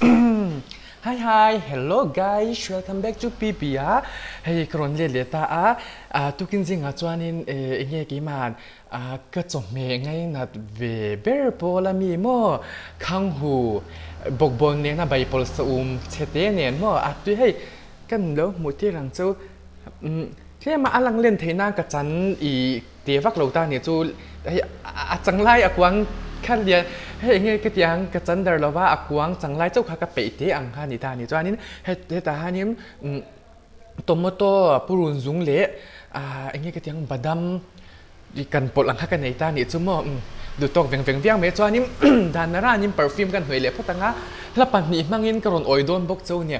Hi hi hello guys welcome back to PP a hei ka rawn let leh ta a tukin zingah chuanin enge keiman ka chawhmeh ngainat ve ber pawl ami maw khanghu bawkbawn nena baipawl saum chhe te nen maw a tui hei kan lo hmuh tir ang chu tlema a lang len theih nan ka chan ih Te vak lo ta nih chu hei a chang lai a kuang kha lian hei enge ka ti ang ka chan dar lova a kuang chang lai chauh kha ka peih te ang kha ni ta ni chuanin hetah hianin tomato purun zung leh enge ka ti ang badam kan pawlh ang kha ka nei ta nih chu maw duh tawk veng veng viau mai chuanin dan naranin perfume kan hnawih leh phawt ang a hla pahnih hmangin ka rawn awi dawn bawk chu nia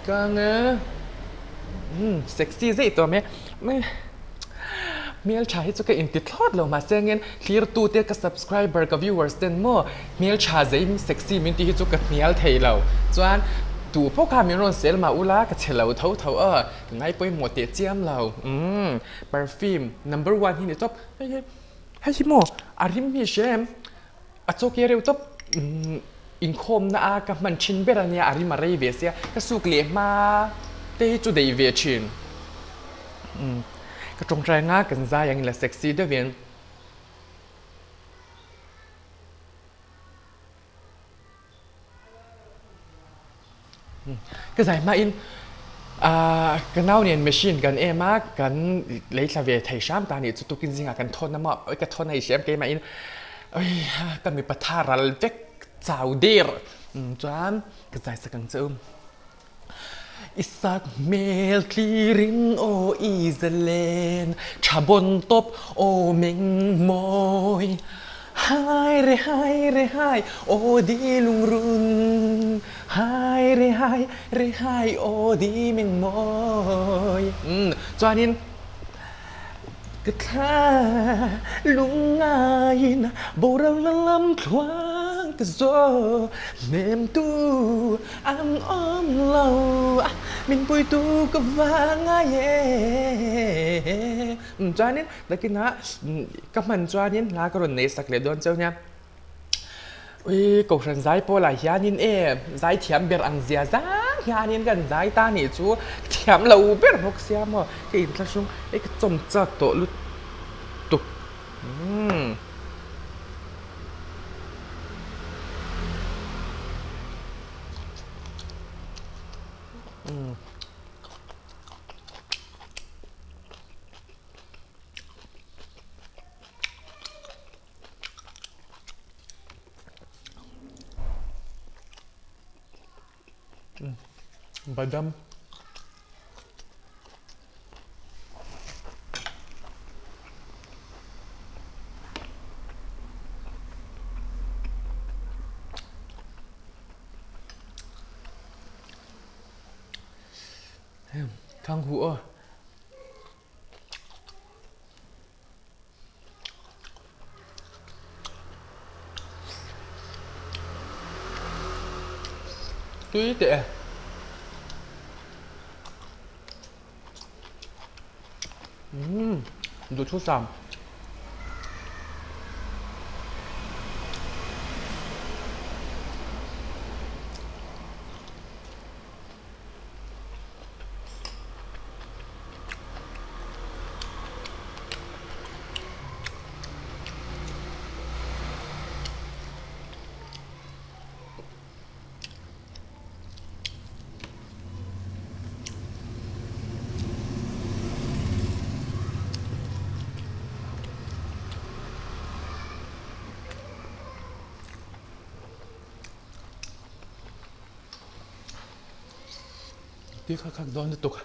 ka nge sexy zeih tawh mai. Hmeltha hi chu ka inti thlawt lo mahse engin thlirtute ka subscriber ka viewers ten maw hmeltha zei sexy min tih hi chu ka hnial thei lo chuan tu pawh kha min rawn sel mah ula ka che lo tho tho a ka ngai pawimawh teh chiam lo umm perfume number one hi ni tawp hei hi hei hi maw a rim hi hre em a chaw ke reuh tawp umm inkhawmna a ka hman thin ber ania a rim a rei ve sia ka suk leh hma te hi chu daih ve thin. Ka tawngtai anga kan zai ang ila sexy deuhin. Ka zai hmain ka nau nen machine kan em a, kan lei thla ve thei hram ta nih chu tukin zingah kan thawn a maw, ka thawn a i hriam keimahin ka mipa tha ral vek chau der chuan ka zai sak ang che u. I sak hmel tlirin aw i zalen tha bawn tawp aw meng mawi. Hai re hai re hai aw di lungrun Hai re hai re hai aw di meng mawi. Chuanin ka thla lungngaiin boral na lam thluang ka zawh hnemtu An awm lo a, min puitu ka va ngai e. Chuanin nakinah ka hman chuanin hla ka rawn nei sak leh dawn cheu nia. Ui Kohhran zai pawlah hianin e zai thiam ber ang zia zang hianin kan zai ta nih chu thiam lo ber bawk sia maw ka inthlahrung e ka chawm chak tawh lutuk. Badam. Thang hu aw. Tui teh e. Umm duhthusam. Tui kha khak dawn lutuk.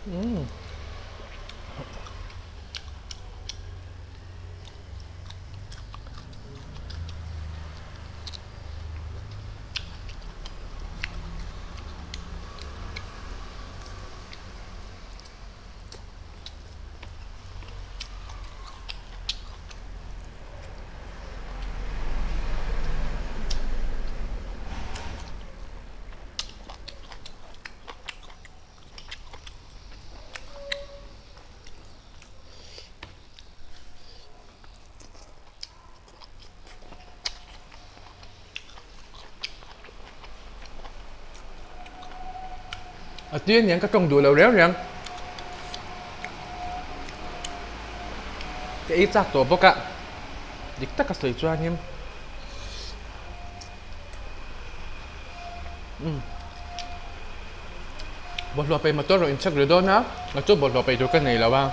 Umm. A tui aniang ka tawng duh lo reng reng. Ka ei chak tawh bawk a, dik taka sawi chuanin umm bawlhhlawh peih motor rawn incheck rih dawn a, a chu bawlhhlawh peih tur ka nei lo a.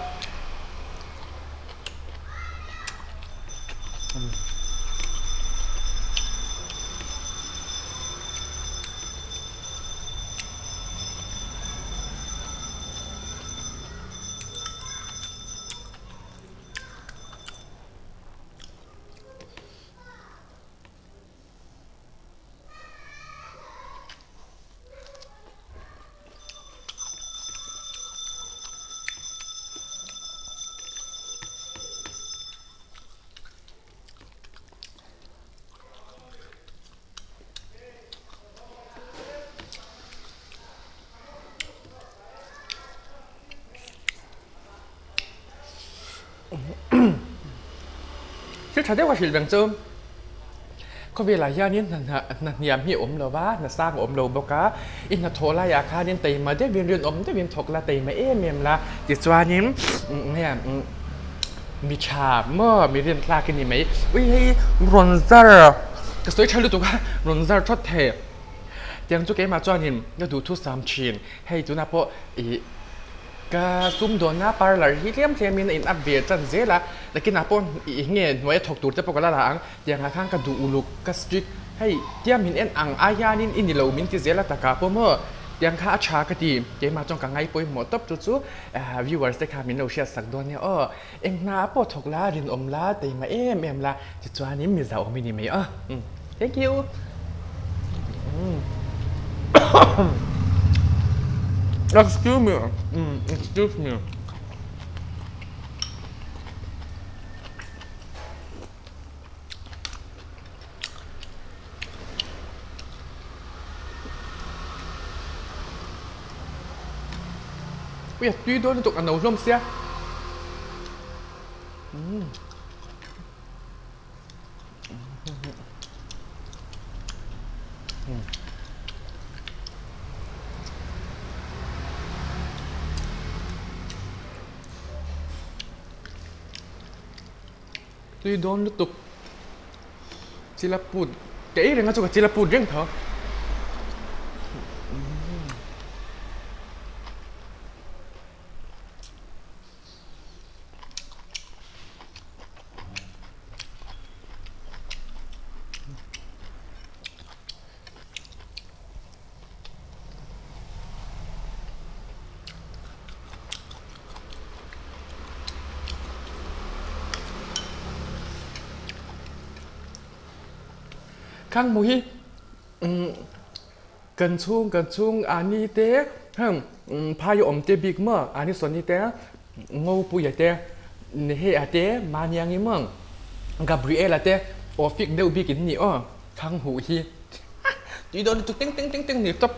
Thil tha deuh a hrilh beng chu khawvelah hianin hna hna hniam hi a awm lo va, hna sang a awm lo bawk a, i hnathawh laiah khanin taima deuhin rinawm deuhin thawk la taima em em la tichuanin nge mi tha maw mi rintlak i ni mai ui hei rawn zar ka sawi tha lutuk a rawn zar thawt thei tiang chu keimah chuanin ka duhthu sam thin hei tunah pawh ih Ka sumdawnna parlour hi tlem tlemin a in up ve tan zel a, nakinah pawh ih nge hnuaia thawk tur te pawh ka la la ang, tiangah khan ka duh uluk ka strict, hei tiang min en ang ai hianin i ni lo min ti zel a takah pawh maw tiang kha a tha ka ti, keimah chuan ka ngai pawimawh tawp chu chu viewers te kha min lo hriat sak dawn nia aw, eng hna pawh thawk la rinawm la taima em em la tichuanin mi zauhawm i ni mai aw, thank you. Excuse me, excuse me. Ui a tui dawn lutuk a no hlawm sia. Tui dawn lutuk chila put ka ei reng a chu ka chila put reng tho. Khang hmu hi Kan chhung kan chhung ani te heng phai awm te bik maw ani sawni te Ngopuia te Nehea te Maniangi maw Gabriela te aw fik deuh bik in ni aw Thang huh hi tui dawn lutuk teng teng teng teng ni tawp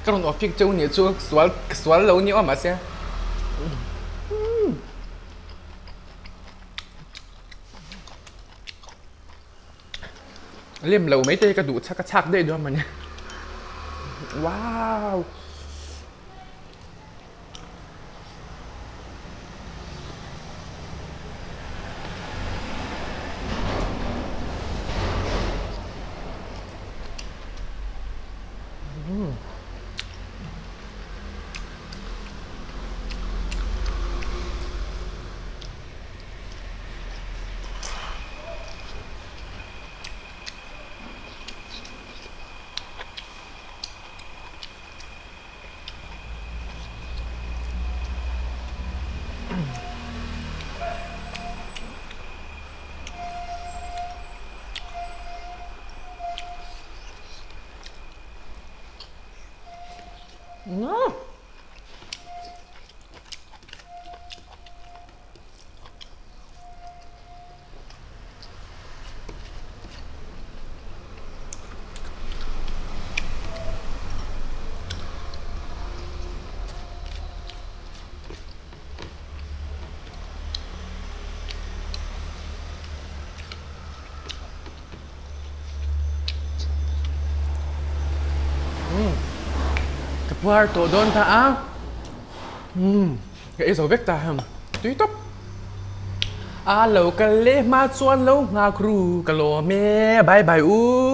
ka rawn aw fik cheu nih chu sual sual lo ni aw mahse Lem lo mai te hi ka duh chak a chak daih dawn mawni. Wow! puar tawh dawn ta a, umm ka ei zo vek ta hem tui tawp. A lo kal leh hma chuan lo nghak ru ka lawm e, bye bye u.